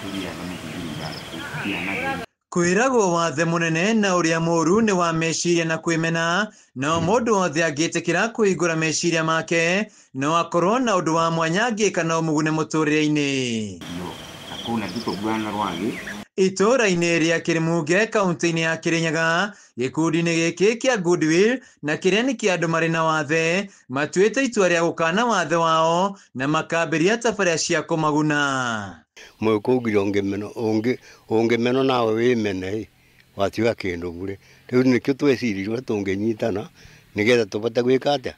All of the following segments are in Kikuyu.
Tũthiaga 6,000. Kwĩragwo wathe mũnene na ũrĩa mũũru nĩ wa meciria na kwĩmena, no mũndũ wothe angĩtĩkĩra kũhingũra meciria make no akorwo na ũndũ wa mwanya angĩka no mũgune mũtũrĩre-inĩ. Itũũra-inĩ rĩa Kĩrĩmunge kaunti-inĩ ya Kĩrĩnyaga, gĩkundi-inĩ gĩkĩ kĩa Goodwill na kĩrĩa nĩ kĩa andũ marĩ na wathe matuĩte itua rĩa gũkana wathe wao na makambĩrĩria tabarĩra cia kũmaguna. Mwĩkũngire ũngĩmeno nawe wĩmene watiga kĩndũ bure. Rĩu nĩkĩo tweciririe tũngĩnyitana nĩgetha tũbote gwĩka atĩa,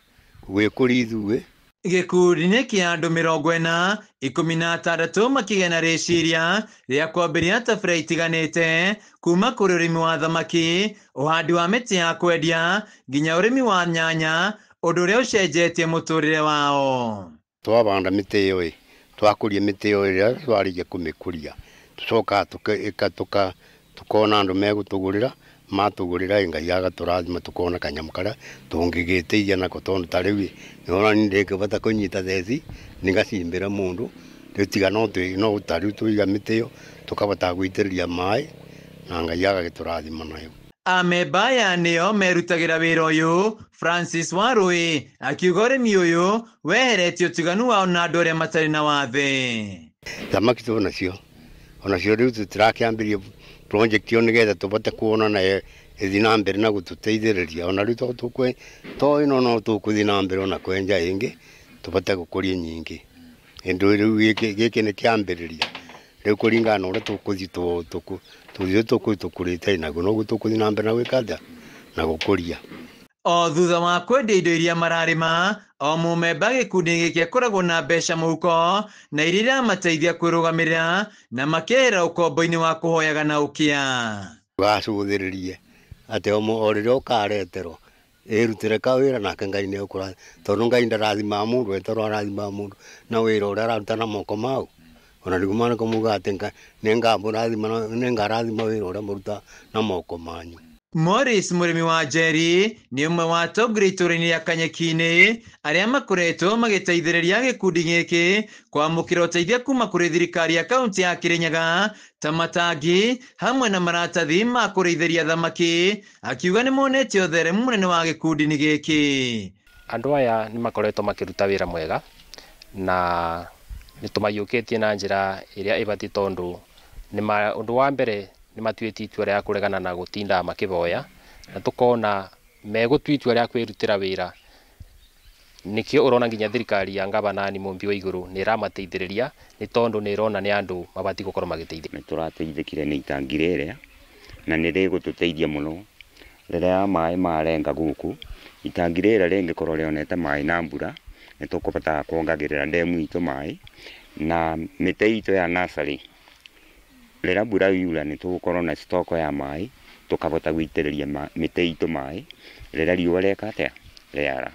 gwĩkũria ithuĩ. Gĩkundi-inĩ kĩa andũ 40, 16 makĩgĩa na rĩciria rĩa kwambĩrĩria tabarĩra itiganĩte kuma kũrĩ ũrĩmi wa thamaki, ũhandi wa mĩtĩ ya kwendia nginya ũrĩmi wa nyanya, ũndũ ũrĩa ũcenjetie mũtũrĩre wao. Twabanda mĩtĩ ĩyo ĩ, twakũria mĩtĩ ĩyo ĩrĩa twarĩkia kũmĩkũria, tũcokaga tũkona andũ megũtũgũrĩra, matũgũrĩra Ngai agatũrathima tũkona kanyamũ karĩa tũngĩgĩteithia nako, tondũ ta rĩu nĩwona niĩ ndĩngĩbota kũnyita theci nĩgacimbĩra mũndũ, rĩu tiga no ta rĩu tũiga mĩtĩ ĩyo tũkabota gũitĩrĩria maĩ na Ngai agagĩtũrathima nayo. Amemba aya nĩo merutagĩra wĩra ũyũ. Francis Warũĩ akiuga ũrĩmi ũyũ weheretie ũtiganu wao na andũ arĩa matarĩ na wathe. Thamaki tũ nacio onacio rĩu tũtirakĩambĩrĩria project ĩyo nĩgetha tũbote kuona na ĩthiĩ na mbere na gũtũteithĩrĩria. Ona rĩu to ĩno no tũkũthiĩ na mbere ona kwenja ĩngĩ tũbote gũkũria nyingĩ. Ĩndũ rĩu gĩkĩ nĩ kĩambĩrĩria, rĩu kũringana na ũrĩa tũkũthiĩ tũthiĩ tũkũrĩte naguo noguo tũkũthiĩ na mbere na gwĩka atĩa, na gũkũria. O thutha wa kwendia indo iria mararĩma, o mũmemba gĩkundi gĩkĩ akoragwo na mbeca mũhuko na iria iramateithia kwĩrũgamĩrĩra na makehera ũkombo-inĩ wa kũhoyaga na ũkĩa. Gacũthĩrĩrie atĩ o rĩrĩa ũkareterwo ĩrutĩre kawĩra nake Ngai nĩekũrathima, tondũ Ngai ndarathimaga mũndũ eterwo arathimaga mũndũ na wĩra ũrĩa araruta na moko mau. Ona nĩguo maandĩko maugaga atĩ nĩngarathima wĩra ũrĩa mũrutaga na moko manyu. Morris mũrĩmi wa Njeri nĩ ũmwe wa atongoria itũũra-inĩ rĩa Kanyeki-inĩ arĩa makoretwo magĩteithĩrĩria gĩkundi gĩkĩ kwamũkĩra ũteithio kuma kũrĩ thirikari ya kaunti ya Kĩrĩnyaga ta matangi hamwe na maratathi ma kũrĩithĩria thamaki, akiuga nĩ monete ũtheremu mũnene wa gĩkundi-inĩ gĩkĩ. Andũ aya nĩ makoretwo makĩruta wĩra mwega na nĩ tũmaiyũkĩtie na njĩra ĩrĩa ĩbatiĩ, tondũ ũndũ wa mbere nĩ matuĩte itua rĩa kũregana na gũtinda makĩboya, na tũkona megũtua itua rĩa kwĩrutĩra wĩra. Nĩkĩo ũrona nginya thirikari ya ngavana Anne Mũmbi wa Igũrũ nĩ ĩramateithĩrĩria, nĩ tondũ nĩ ĩrona nĩ andũ mabatiĩ gũkorwo magĩteithĩka. Nĩ tũrateithĩkire nĩ itangi rĩrĩa na nĩ rĩgũtũteithia mũno rĩrĩa maĩ marenga gũkũ. Itangi rĩrĩa rĩngĩkorwo rĩonete maĩ na mbura nĩ tũkũbota kuongagĩrĩra ndemu itũ maĩ na mĩtĩ itũ ya nursery. Rĩrĩa mbura yura nĩ tũgũkorwo na stock ya maĩ tũkabota gũitĩrĩria mĩtĩ itũ maĩ rĩrĩa riũa rĩeka atĩa, rĩara.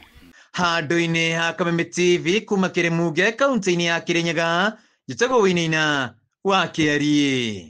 Handũ-inĩ ha Kameme TV kuma Kĩrĩmunge kaunti-inĩ ya Kĩrĩnyaga, njĩtagwo Wĩinĩina wa Kĩariĩ.